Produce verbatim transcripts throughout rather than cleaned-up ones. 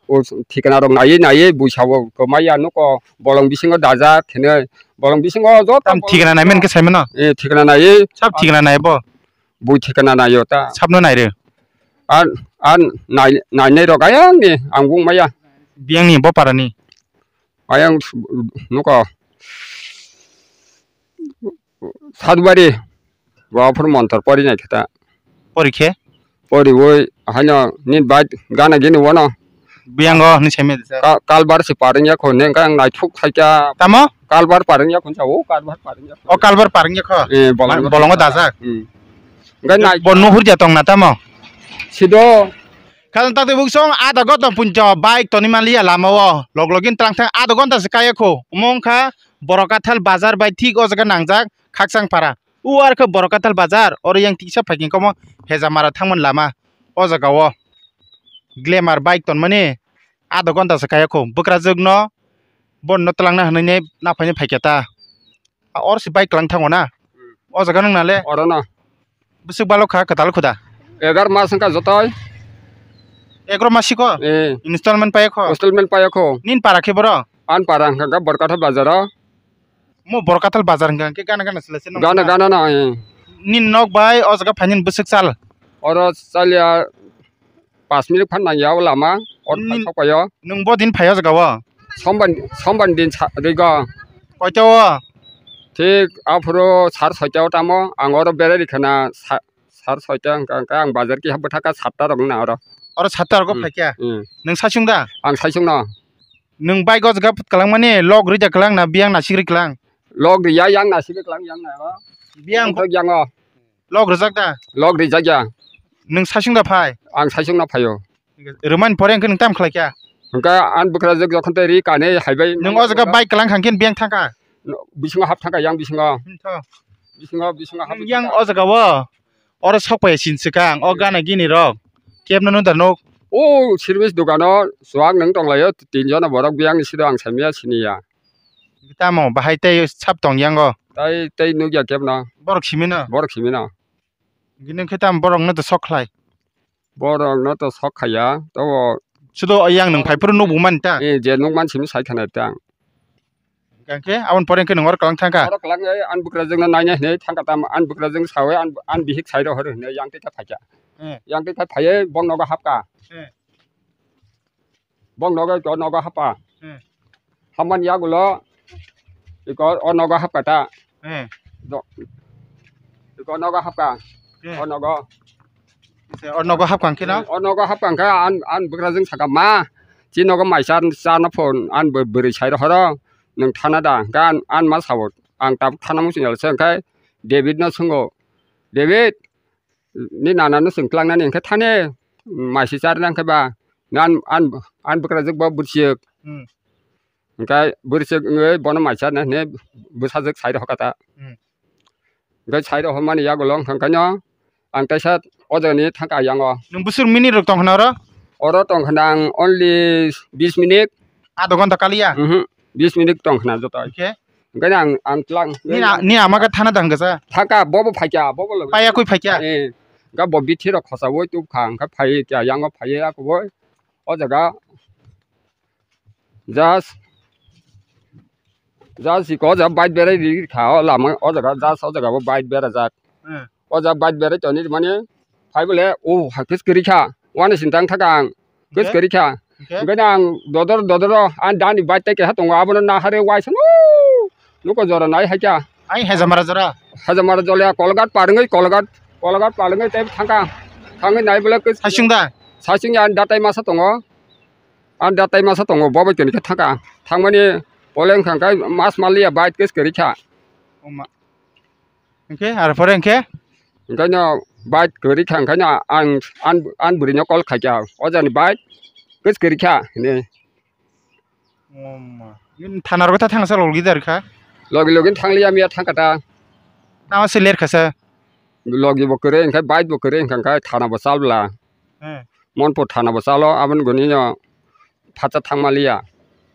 O thikana rok naiwi naiwi buisa bo kwmai ya nuko bolong bisingo dajak hinwi. Bolong bisingo joto tam thikana naimen khe saimano? Eh, thikana naiwi. Sab thikana nai bo? Bui thikana naio ta. Sabno nairo? An, an nai, nainai rok ayang ni ang bung maya. Biyang ni bo para ni? Ayang nuko. Sadubari, Bafur Montor pori nai kheta. Pori khe? Pori woi, haino, nin bai, gana gini wono. Biyango, ni semi desa. Ka-, kalbar si paring ya khon, neng kang nai thuk thai kya. Tamo? Kalbar paring ya khon sa, o kalbar paring ya khon. O kalbar paring ya kho? Eh, bolong Ma-, bolongo dajak? Hmm. Ngai nai. Bo nuhur ja tong na tamo? Sido. Khajang takti buksong, ada gotong punjo, bike toni maliya lama o. Log login tlang thang, ada gonta se kaya kho. Umong kha, Borokathal bazar bai thik o jaga nangjak, Khaksang para. U ar khe Borokathal bazar, oro yang tiksa phaikhe komo Hejamara thangmani lama. O jaga o Glamour bike tonmani adha ghonta se kaya kho. Bwkrajwk no, bon no twlangna hwnwi ne naphai phaikha ta. A or se bike twlang thango na. O jaga nung nale? Oro no. Bwswk balo kha kwtal khuda. Egar mas wngkha jotoi. Egar mas siko? Eh. Installment paya kho? Installment paya kho. Nin para khe boro? An para wngkha kha Borokathal bazar o. Mo Borokathal bazar hwnkha hwnkhe gana gana sele se nong Gana na? Gana na, eh. Nini nok bai o jaga phainani bwswk chal? Oro chaliya pas minute phan nangya o lama, oro Nin- phai sok paio. Nwng bo din phai o jaga o? Sombar, sombar din sa, rigo. Koita o? Thik aphuru sar soita o tamo, ang oro berai rikhana sa, sar soita hwnkha, hwnkha ang bazar kiha bwthaka satta rok wngna oro. Oro satta rogo Hmm. Phaikya? Hmm. Nwng saichung da? Ang saichung no. Nwng bike o jaga phut kwlangmani log rwjak kwlang na biyang nasik rwi kwlang? Log rwya yang nasik rwi kwlang yang na o. Biyang Yang thok yang o. Log rwjak da? Log rwjak ya. Nwng saichung da phai? Ang saichung no phaio. Rwmani pore hwnkhe nwng tam khlai kha? Hwnkhe ani bwkrajwk jokhon tei ri kani hai bai Nwng o jaga bike kwlang kha hwnkhe biyang thang kha? Bisingo hap thang kha yang bisingo. Hwnkhe? Bisingo, bisingo hap Nwng yang thang kha. O jaga o? Oro sok pai sin swkang, o gana gini rok. Kebno nung da nuk? O service dogano chuak nung tonglaio, tin jona borok biyang ni side ang saimaya siniya. Tamo bahai tei sab tong yango? Tai, tei nukya kebno. Borok simino? Borok simino. Gini khe tamo borok no to sok khlai? Borok no to sok khaya, to Sudo yang nung phai phuru nukbu man ta? Eh, je nukman simi sai khana tang. Hwnkhe aboni pore hwnkhe nwng oro kwlang thangkha? Oro kwlang, eh, ani bwkrajwk no naina hinwi thangkha tam, ani bwkrajwk sawi, ani, ani bihik sai rohor hinwi yang tei kha phaikha. Eh. Yang tei kha phaiwi bong nogo hapkha. Eh. Bong nogo, iko nogo hapkha. Eh. Hamani yagulo, iko o nogo hapkha ta. Eh. Do-, iko nogo hapkha. Eh. O nogo. Se o nogo hapkha hwnkhe no? O nogo hapkha hwnkhe an, an bwkrajwk saka, "Ma, chini nogo mai cha, cha na phon," an bw-, bwrwi sai rohoro, "Nwng thana da?" Hwnkhe an, an ma sao, "Ang tabuk thana muchung ya se," hwnkhe David no swngo, "David, ni nana no chwng twlangnani hwnkhe thani mai se charwna hwnkhe ba?" An, an, an bwkrajwk bo bwswk. Hmm. Hwnkhe bwrwi se wngwi bono mai cha hinwi bwsajwk sai rohorkha ta. Hmm. Hwnkhe sai rohormani yagulo wngkha hwnkhe no ang teisa o jagani thangkha yango. Nwng bwswk minute rok tong khna oro? Oro tong khna ang only bis minute. Adha ghonta kaliya? Mhm. Bis minute tong khna joto. Hwnkhe? Hwnkhe ang, ang tlang. Nini a-, nini ama khe thana da hwnkha sa? Thangkha, bobo phaikha, bobo logi. Paiya kwi phaikha? Eh. Hwnkhe bo bithi rok khosa wi tubkha, hwnkhe phai kha yango phaiwi akubui. O jaga Just, just iko o jaga bike berai ri kha o lama o jaga just o jaga bo bike berajak. Hmm. O jaga bike berai toni mani phai bole o ha kis kiri kha. Wani sintang thakang kis Hwnkhe? Kiri kha. Hwnkhe? Hwnkhe ang dodor dodoro ang dani bike tai keha tongo abono nahare waisano nuko jora nai hai kha. Ai Hejamara jora? Hejamara jole Kolgat parngwi Kolgat, Kolgat parngwi tei thangkha. Thangwi nai bole kis Saichung da? Saichung ya datai masa tongo. Ang da tai masa tongo, bo bai toni khe thangkha. Thangmani pole wngkha khe mas maliya bike kis kwrwi kha. Oma. Hwnkhe, ar pore hwnkhe? Hwnkhe no bike kwrwi kha, hwnkhe no ang, ang, ang bwrwi no call khai kha. O jani bike kis kwrwi kha, hinwi. Oma. Thana rogo ta thangsa logi dar kha? Logi logi thang liya miya thangkha ta. Tama se ler kha sa? Logi bo kwrwi, hwnkhe bike bo kwrwi, hwnkhe thana bo chalbla. Hmm. Monpur thana bo chalo, aboni gwnino phatsa thangma liya.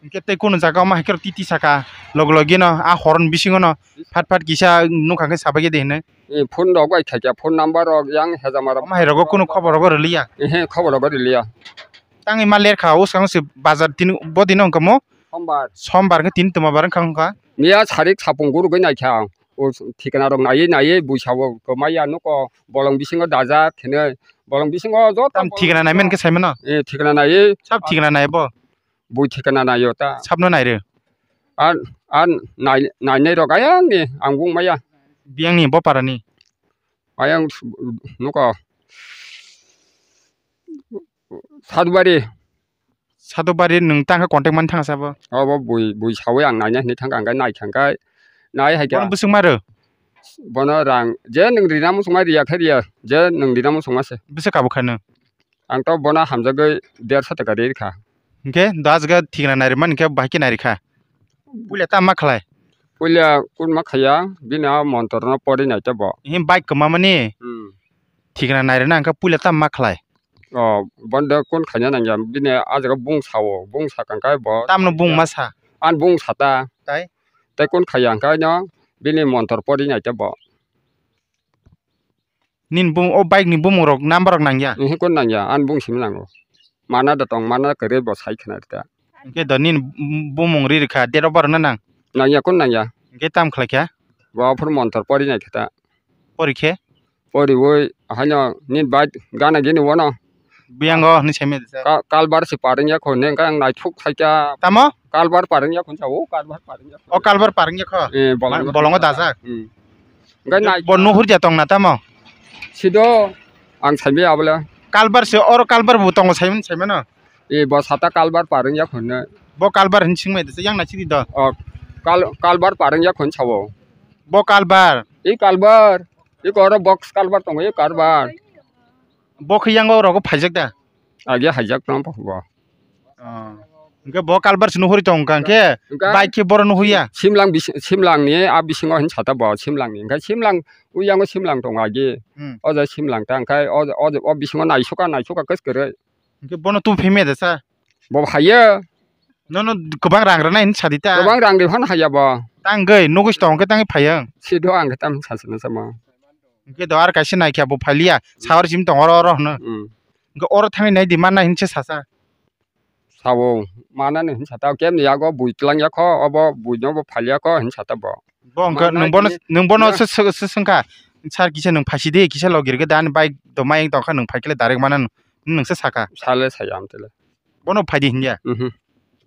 Hwnkhe tei kunu jaga o ma hai khe titi saka log logino a horn bisingono phat phat kisa nukha khe sabaikhe de hinwi. Eh, phone rok bai khaikha, phone number rok yang hejama rok. Omo hai rogo kunu khobor rogo rwliya? Ehe, khobor rogo rwliya. Tangwi ma ler kha, o swkang se bazar tini, bo dino wngkha mo? Sombar. Sombar khe tini tuma bar wngkha wngkha. Miya sarik sapung gurugwi naikha. O thikna rok naiwi naiwi buisa o kwmaya nuko bolong bisingo dajak hinwi. Bolong bisingo joto tam thikna nai men khe sai mano? Eh, thikna naiwi. Sab thikna nai bo? Bui thikna naio ta. Sabno nairo? An, an nai, nainai rok ayang ni ang bung maya. Biyang ni bo para ni? Ayang nuko. Sadubari. Sadubari nwng tang khe contact man thang sabo. Obo bui, bui sawi ang naina hinwi thang kha, ang khe nai thang kha. Nai hai kha. Bono bwswk maro? Bono rang je nwng rina muchungma riya khe riya, je nwng rina muchungma se. Bwswk kabo kha nwng? Ang to bono hamjagwi derso taka ri kha. Hinkhe do aswk thikna nai rwmani khe bahai khe nai rwkha. Puila tamo ma khlai? Puila kun ma khaya, bini a montor no pori nai tei bo. Him bike kwma mani? Hmm. Thikna nai rwna hinkhe puila tamo ma khlai? O, bondo kun khaina nangya, bini a jaga bung sao, bung sakang khe bo. Tamno bung ma sa? An bung sata. Tai? Tai kun khaya hinkhe no, bini montor pori nai tei bo. Nini bum-, o bike ni bumung rok number rok nangya? Ihi kun nangya, ani bung simi nango. Mana da tong, mana kwrwi bo sai khna rita. Hinkhe do nini bumung ri rikha, date of birth no nang? Nangya, kun nangya? Hinkhe tam khlai kha? Bo aphuru montor pori nai khe ta. Pori khe? Poriwi haino nini bike gana gini wano. Biyango hinwi saimaya desa. Ka-, kalbar se parengya kho, neng kang naithok khaikya. Tamo? Kalbar parengya kho, o kalbar parengya kho. O kalbar parengya kho? Eh, bolongo dajak? Hmm. Bo nuhur ja tong na tamo? Sido, ang saimaya abole. Kalbar se, oro kalbar bo tongo saimano, saimano? Eh, bo sata kalbar parengya kho ne. Bo kalbar hin singmai desa, yang na sidi do. O, kal-, kalbar parengya kho sao. Bo kalbar? Eh, kalbar. Eko oro box kalbar tongo, eko kalbar. Bo khe yango rogo phaijak da? Age haijak tong bo. Oh. Hingke bo kalbar se nuhuri tong kha hingke bike khe boro nuhuya. Simlang bisi-, simlang ni a bisingo hin sata bo simlang ni. Hingke simlang uyango simlang tong age. Hmm. O jaga simlang ta hingke o, o, o bisingo naisuka, naisuka kos kwrwi. Hingke bono tu phimya da sa? Bo haiya. Nono kwbang rang rwnai hinwi sadi ta? Kwbang rang riphano haiya bo. Tangwi nugwi tong khe tangwi phaiya. Sido ang khe tam sasana sama. Hingke do ar kaisa naikha bo phailiya. Sawar sim tong oro oro hwno. Hmm. Hingke oro thangwi naidi manna hinwi se sasa. Sao manani hinwi sata kemni yago bui tlang yakho obo bui nobo phailiya kho hinwi sata bo. Bo hingke nwng bono, nwng bono se, se, se swngkha. Sir kisa nwng phaisidi kisa logi rwgwi da ani bike do mayung tongkha nwng phaikhe le direct mana nwng se saka. Sale saya amtele. Bono phaidi hinya. Mhm.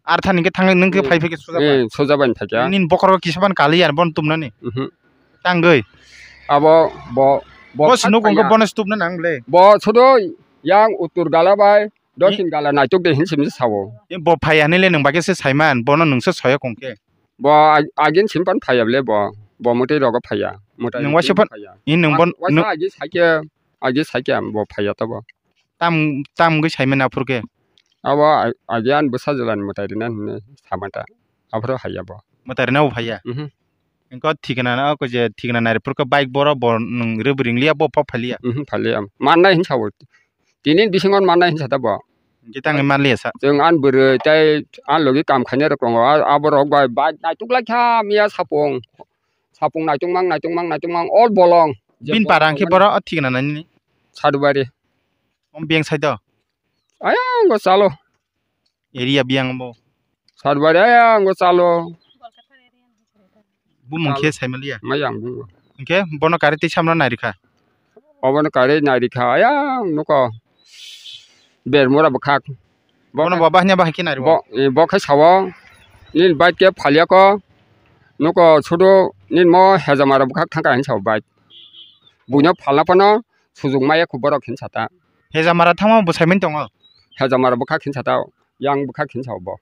Ar thani khe thang nung khe phai phai khe suja ba. Eh, suja bai phai kha. Nin bokhoro kisa ban kali ar bon tumnani. Mhm. Tangwi. Abo bo, bo sinu kong khe bono stupna nang le. Bo sudo yang utur gala bai, dosin gala naituk de hin sim sao. Bo phai ani le nung bagese saiman, bono nung se soya kong khe. Bo ag-, agin sim pan phaya le bo. Bo mutai rogo phaya. Mutai nung waisa pan, phaya. In nung bon, waisa agi sakya, agi sakya bo phaya to bo. Tam, tam gwi saimani aphuru khe? Abo a-, agi ani bwsa jwlani mwtai rina hinwi samata. Aphuru haiya bo. Mwtai rina bo phaiya? Mhm. Engko thikna na, ko je thikna nai phuru khe bike boro bo nwng rwbwrwng liya bo pha phaliya? Mhm, phaliya. Mannai hinsa bo. Tini bisingo mannai hinsa ta bo. Hingke tangwi manliya sa? Chwng ani bwrwi tei ani logi kam khainai rok tongo. A-, abo rok bai bike naituk lai kha miya sapung. Sapung naituk mang, naituk mang, naituk mang, all bolong. Bini para hingke boro o thikna nani? Sadubari. Om beng side o? Ayang go chalo. Area biyang bo. Sadubari ayang go chalo. Bumung khe saimaliya. Mayang bungo. Hingke bono kari tei samno nairikha. Obono kari nairikha ayang nuko. Bermura bwkhak. Bono bo bahnya bahai khe nairikha. Bo, eh, bo khe sao. Nini bike khe phalyako. Nuko sudu nini mo hejamara bwkhak thangkha hinwi sao bike. Buino phalna phano sujung maya kho borok hinwi sata. Hejamara thangma bo saimani tongo? Hejamara bwkhak hinwi sata, yang bwkhak hinwi sao bo.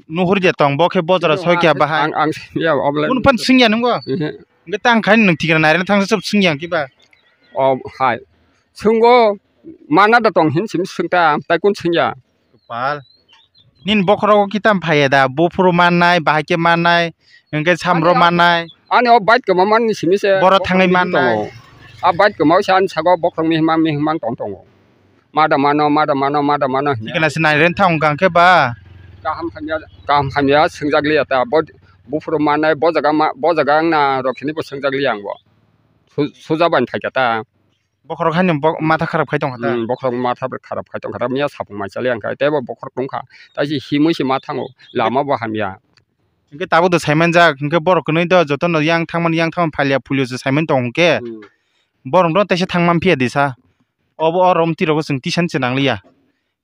Nuhur je tong bo khe bojra soi kya bahai. Ang, ang singya oble. Kun phan singya nungo? Ehe. Nge tang khain nung thikra nairena thangsa sob singya kiba? O hai. Sungo mana da tong hin sim singta, tai kun singya? Pal. Nin bokhorogo kitam phaiya da, buphuru mannai, bahai khe mannai, hingke samro mannai. Ani o bike kwma manni simi se. Boro thangwi mannai. A bike kwma se ani sago bokhorok mihimang mihimang tong tongo. Mada mano, mada mano, mada mano hinwi. Tikna se nai rentha wngkha hwnkhe ba. Kaham hamya, kaham hamya swngjak liya ta. Bo, buphuru mannai, bo jaga ma, bo jaga wngna rok hinwi bo swngjak liya ang bo. Su-, suja bai phaikha ta. Bokhorok haino bo-, matha kharap khai tongkha ta? Hmm, bokhorok matha bai kharap khai tongkha ta, miya sapung mai chali ang kha, teibo bokhorok tongkha, tai se himwi se ma thango, lama bo hamya. Hingke tabuk do saimanjak, hingke borok kwnwi do jotono yang thangmani, yang thangmani phalya phulyo se saiman tong hingke. Hmm. Borok no teisa thangman phiya disa. Obo o romtwi rogo chwng tisan se nangliya.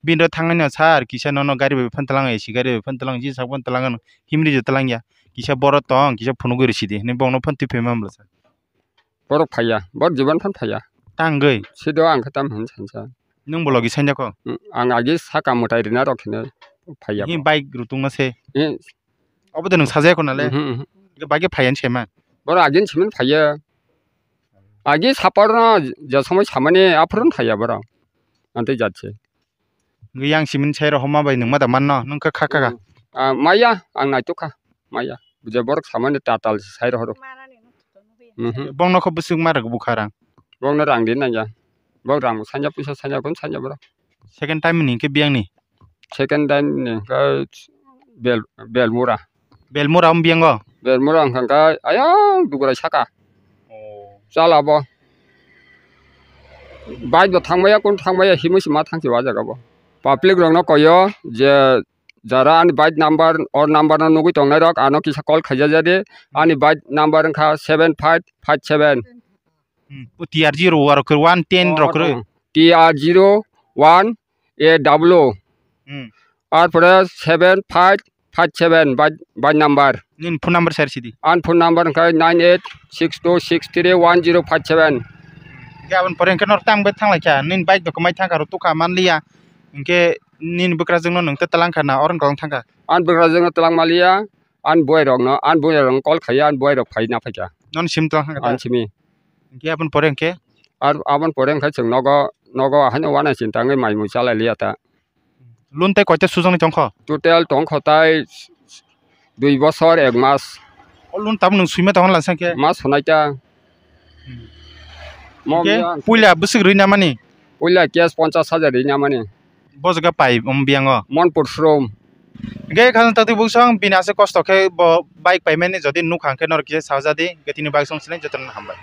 Bini ro thangnai no sir, kisa nono gari bai phano twlang, A C gari bai phano twlang, jeans bai phano twlang, himri je twlang ya. Kisa borok tong, kisa phunugwi rwsidi hinwi bongno phano twi phaima bwsa. Borok phaiya, borok jiban phano phaiya. Tangwi? Sido ang khe tam hinwi sansa. Nwng bo logi sainjak kho? Mm, ang agi saka mwtai rwna rok hinwi phaiya. Hi bo bike rutungma se? Eh. Obo de nwng sajak kho nale? Mhm, mhm. Bike phaiya hinwi saima? Borok agi hinwi phaiya. Agi saparno je somoi samani aphuru phaiya borok. Antei jat se. Yang simin sai rohoma bai nwng ma da manno, nwng kha kha kha. Hmm. Ah, maya, ang naituk kha, maya. Je borok samani tatal sai rohoro. Mhm. Bongno kho bwswk ma rwk bukha rang. Bongno rang di nangya. Bok rang sanya puisa sanya kun sanya borok. Second time ni khe biyang ni? Second time ni khe bel, belmura. Belmura wng biyango? Belmura wngkha khe ayang dugurai saka. Oh. Chala bo. Bike bo thangmaya, kun thangmaya, himwi se ma thangsi o jaga bo. Public rokno koyo je jara ani bike number, or number no nugwi tongnai rok, ano kisa call khaijak jadi. Ani bike number wngkha seven five five seven. Hmm. O T R zero rok khe one ten rok khe. T R zero one A W. Hmm. Ar pore seven five five seven bai, bai number. Nini phone number share sidi. Ani phone number wngkha nine eight six two six three one zero five seven. Hingke aboni pore hingke norok tang bai thang lai kha. Nini bike bo kwmai thang kha, rw tukha manliya. Hingke nini bwkrajwk no nwng tei twlang kha na, oro wng tong thang kha. Ani bwkrajwk no twlang manliya. Ani bwai rok no, ani bwai rok no call khaiya, ani bwai rok phai na phai kha. Nono sim twlang thang kha. Ani simi. Hingke aboni pore hingke? Ar aboni pore hingke chwng nogo, nogo haino uanai chinta wngwi mai mui chalai liya ta. Loan tei koita sujaknai tongkho? Total tongkho tai dui bosor ek mas. O loan tabuk nwng swima tongkha lasa khe? Ma sunai ta. Hmm. Mo hingke biya puila bwswk rwi namani? Puila cash ponchas hajar rwi namani. Bo jaga pai, um, biyango? Monpur showroom. Hingke khajang tatwi bwsong bini aswk kosto khe bo bike paimani, jodi nukha hingke norok kisa sajadi, hingke tini bike song sinai jotono hambai.